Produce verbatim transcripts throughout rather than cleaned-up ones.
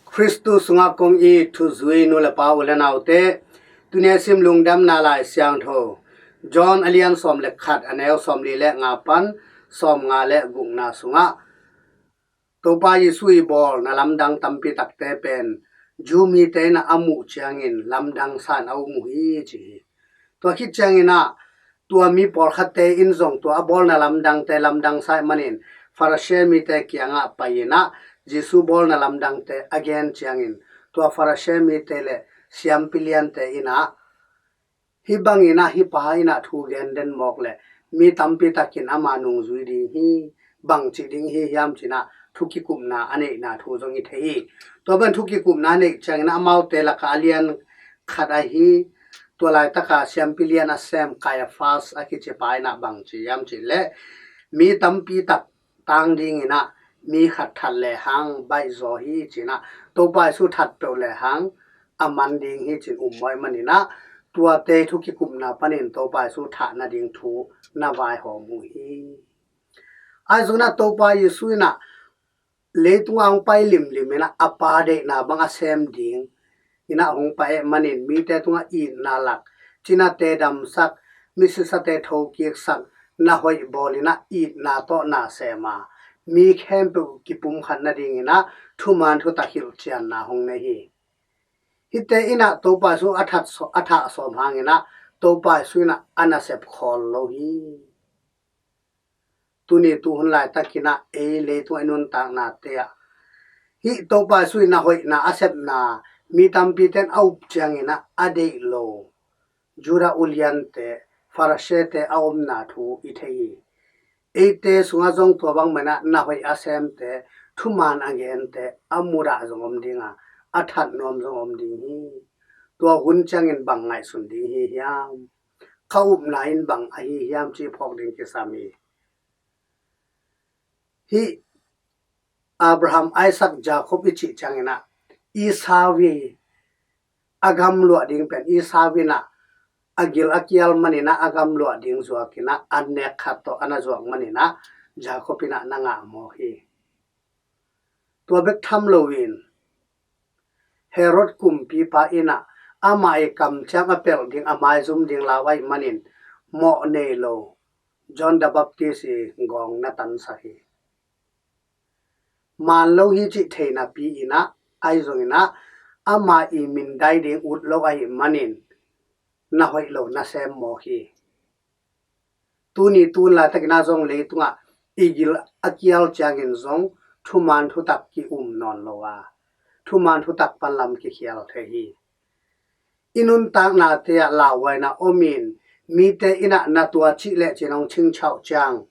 Khristu sungah kong it thuzui nu le pa, u le naute, tuni a sim Lungdamna Lai Siangtho John a lian sawm le khat, a neu sawmli le nga pan sawmnga le gukna sungah Topa Jesu i bawlna lamdang tampi takte pen Jew mite in a muh ciangin lamdang sa-in a um uh hi, ci hi. Tua khit ciangin ah tua mi pawlkhatte in zong tua a bawlna lamdangte lamdang sa ahih manin Farasi mite kiangah pai-in ah Jesu bawlna lamdangte a gen ciangin tua Farasi mite le siampi liante in ah, "Hih bangin ah hih pa in ah thu gen den mawk leh mi tampi takin ama nungzui ding hi, bangci ding hi hiam?" ci-in ah thu kikupna a neihna thu zong i thei hi. Tua bang thu kikupna a neih ciangin ah amaute lakah a lian khat ahi, tua laitaka siampi lian a sem Kaiafas a kici pa in ah bangci hiam cih leh, "Mi tampi tak tang dingin ah mi khat that lehang baihzaw hi," ci-in ah Topa Jesu that peuh lehang a man ding hi ci-in um uh ahih manin ah tuate thu kikupna panin Topa Jesu thah nading thu na vaihawm uh hi. Ahi zongin ah Topa Jesu in ah leitungah hong pai limlim in ah a Pa deihna bang a sem ding in ah hong pai ahih manin mite tungah itna lak, cinate damsak, misisate thokiksak, na hoih bawl in ah itna tawh na sem a, mi khempeuh kipumkhat nadingin ah thuman thutak hilhcianna hong nei hi. Hihte in ah Topa Jesu a that saw-, a thah sawm hangin ah Topa Jesu in ah a nasep khawl lo hi. Tuni tuhun laitakin ah ei leitungah i nuntaknate ah hih Topa Jesu in a hoihna a sepna mi tampite in a up ciangin ah a deih lo Judah uliante, Farisite a omna thu i thei hi. Eite sungah zong tua bangmah in ah na hoih a semte, thuman a gente a mudah zong om ding a, a that nuam zong om ding hi. Tua hun ciangin bang ngaihsun ding hi hiam? Ka upna in bang ahi hiam cih phawk ding kisam hi. Hih Abraham, Isaac, Jacob i cih ciangin ah Esau i a gamluah ding pen Esau in ah a gil a kial manin ah a gamluah ding zuakin ah an nek khat tawh a na zuak manin ah Jacob in ah na ngah mawk hi. Tua bek tham loin Herod kumpipa in ah amah i kamciam a pelh ding, a maizum ding lau ahih manin mawh nei lo John the Baptist i gawng na tansak hi. Maan lo hi cih thei napi in ah, ahi zongin ah amah i mindai ding ut lo ahih manin na hoih lo na sem mawk hi. Tuni tun laitakin ah zong leitungah i gil a kial ciangin zong thuman thutak ki-um nawn lo a, thuman thutak pan lam kikhial thei hi. I nuntaknate ah lauhuaina om in, mite in ah na tua cih leh ci-in hong cingchauh ciang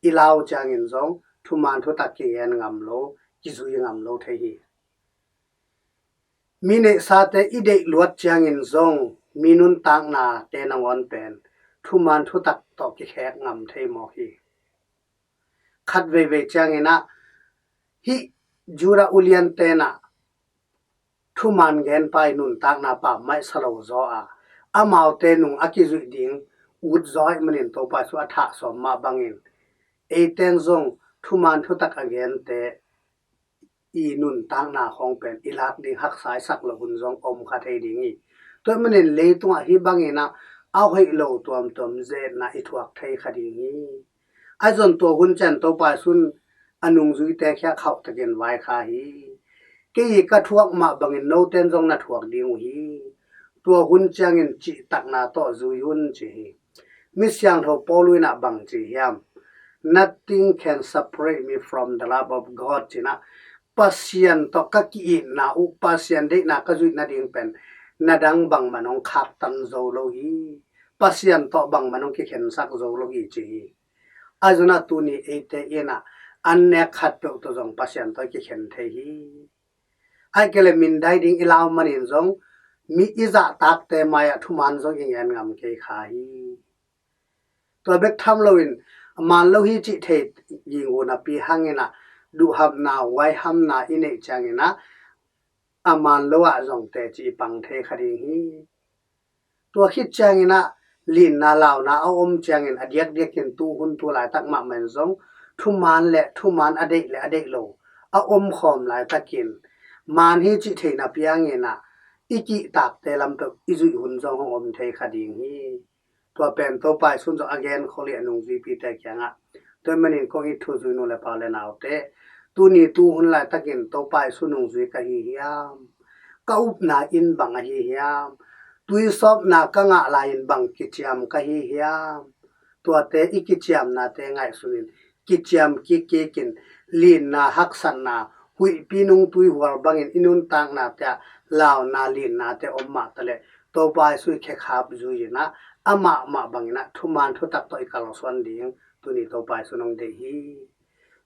i lau ciangin zong thuman thutak kigen ngam lo, kizui ngam lo thei hi. Mi neihsate i deih luat ciangin zong mi nuntaknate nangawn pen thuman thutak tawh kikhek ngam thei mawk hi. Khat veivei ciangin ah hih Judah uliante in ah thuman genpa i nuntakna pammaih sa lo zaw a, amaute nung a kizuih ding ut zaw ahih manin Topa Jesu a thah sawm mah bangin eite in zong thuman thutak a gente i nuntakna khawng pen i lak ding haksa i sak loh hun zong om kha thei ding hi. Tua ahih manin leitungah hih bangin ah a hoih lo tuamtuam zetna i thuak thei kha ding hi. Ahi zong tua hun ciang Topa Jesu in a nungzuite khiah khauh takin vaikhak hi. Kei ka thuak mah bangin note in zong na thuak ding uh hi. Tua hun ciangin cihtakna tawh zui un, ci hi. Misiangtho Paul in ah bang ci hiam? "Nothing can separate me from the love of God," ci-in ah Pasian tawh ka ki-itna uh, Pasian deihna ka zuih nading pen na dang bangmah in hong khaktan zo lo hi. Pasian tawh bangmah in hong kikhensak zo lo hi, ci hi. Ahi zongin ah tuni eite in ah an nek khat peuh tawh zong Pasian tawh kikhen thei hi. Ahih kei leh mindai ding i lau manin zong mi i zahtakte mai-ah thuman zong i ngen ngam kei kha hi. Tua bek tham loin maan lo hi cih thei ging uh napi hangin ah duhhamna, huaihamna i neih ciangin ah a maan lo ah zong teci i pang thei kha ding hi. Tua khit ciangin ah linna launa a om ciangin a diakdiakin tuhun tu laitak mahmah in zong thuman le thuman, a deih le a deih lo a omkhawm laitakin man hi cih theihna piangin ah i kihtakte lam peuh i zuih hun zong hong om thei kha ding hi. Tua pen Topa Jesuh in zong a genkhol hi a nungzuipite kiangah. Tua ahih manin kong it thuzui nu le pa le naute, tuni tuhun laitakin Topa Jesuh nungzui ka hi hiam? Ka upna in bang ahi hiam? Tuisawpna ka ngah lai-in bang kiciam ka hi hiam? Tuate i kiciamnate ngaihsunin kiciam kikkikin, linna, haksatna, huihpi nungtui hual bangin i nuntaknate ah launa, linnate om mahtaleh Topa Jesuh i khekhap zui-in ah amah mah bangin ah thuman thutak tawh i kalsuan ding tuni Topa Jesuh in hong deih hi.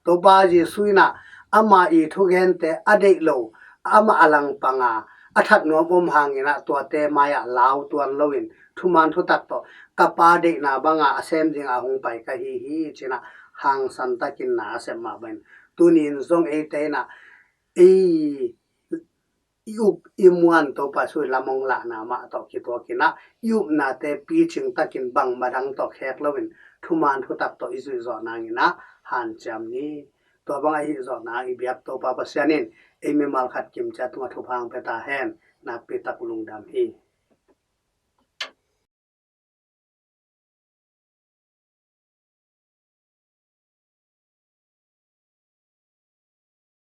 Topa Jesuh in ah ama i thugente a deih lo, amah a langpang a, a that nuam om hangin ah tuate mai-ah lau tuan loin thuman thutak tawh ka Pa deihna banga a sem dinga hong pai ka hi hi ci-in ah hangsan takin na a sep mah bangin tuni in zong eite in ah ei i up i muan Topa Jesuh i lam hong lahna mah tawh kituakin ah i upnate picing takin bangmah dang tawh khek loin thuman thutak tawh i zuih zawh nangin ah hanciam ni. Tua bang ahi zawh nang i biak Topa Pasian in ei mimal khat kimciat tungah thupha hong pia ta hen. Nakpi tak lungdam hi.